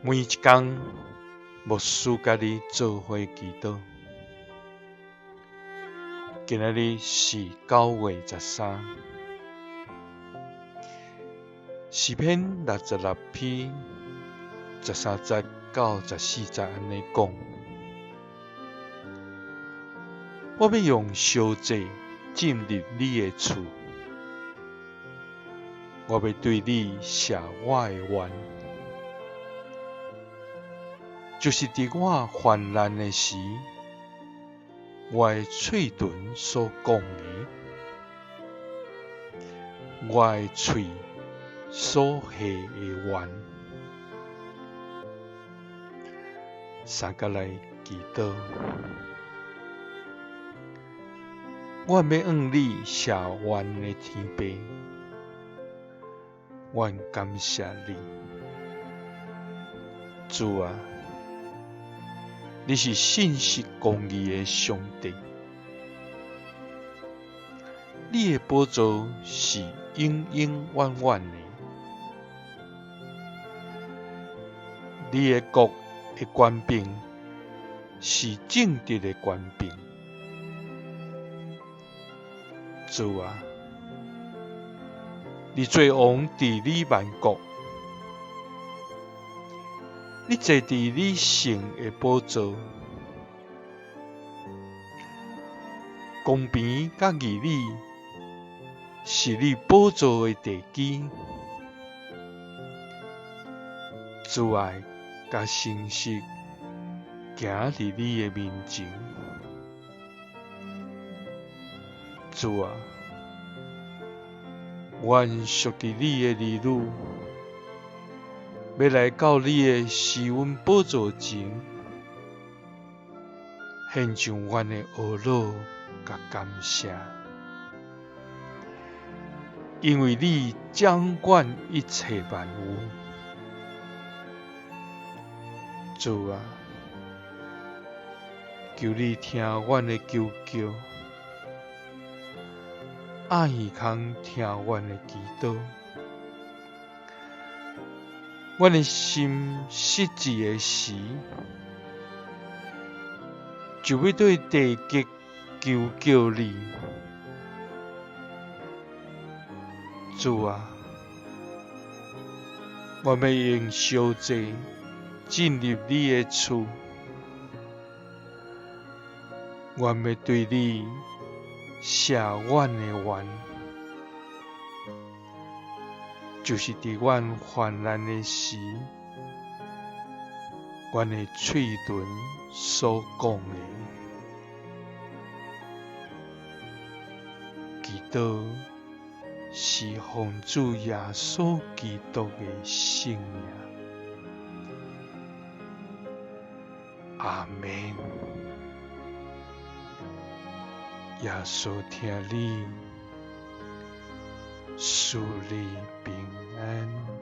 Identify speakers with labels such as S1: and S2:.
S1: 每一工，牧師佮你做伙祈禱。今仔日是9月13，詩篇66篇13節到14節按呢講：我欲用燒祭進入你的厝，我欲對你謝我的願。就是佇我患難的時，我的喙唇所講的，我的喙所下的願。三佮來祈禱，我欲向你謝願的天父，阮感謝你，主啊！你是信實公義的上帝，你的寶座是永永遠遠的，你的國的權柄是正直的權柄。主啊，你做王治理萬國。你坐佇你聖的寶座，公平佮義理是你寶座的地基。慈愛佮誠實行佇你的面前。主啊，阮屬佇你的兒女，欲來到你的施恩寶座前，獻上阮的懊惱佮感謝，因為你掌管一切萬有。主啊，求你聽阮的求叫，掩耳孔聽阮的祈禱。阮的心失志的時，就欲對地極求叫你。主啊，我欲用燒祭進入你的厝，我欲對你謝阮的願。就是佇阮患難的時，阮的喙唇所講的，祈禱是奉主耶穌基督的聖名。阿們。耶穌疼你，賜你平安。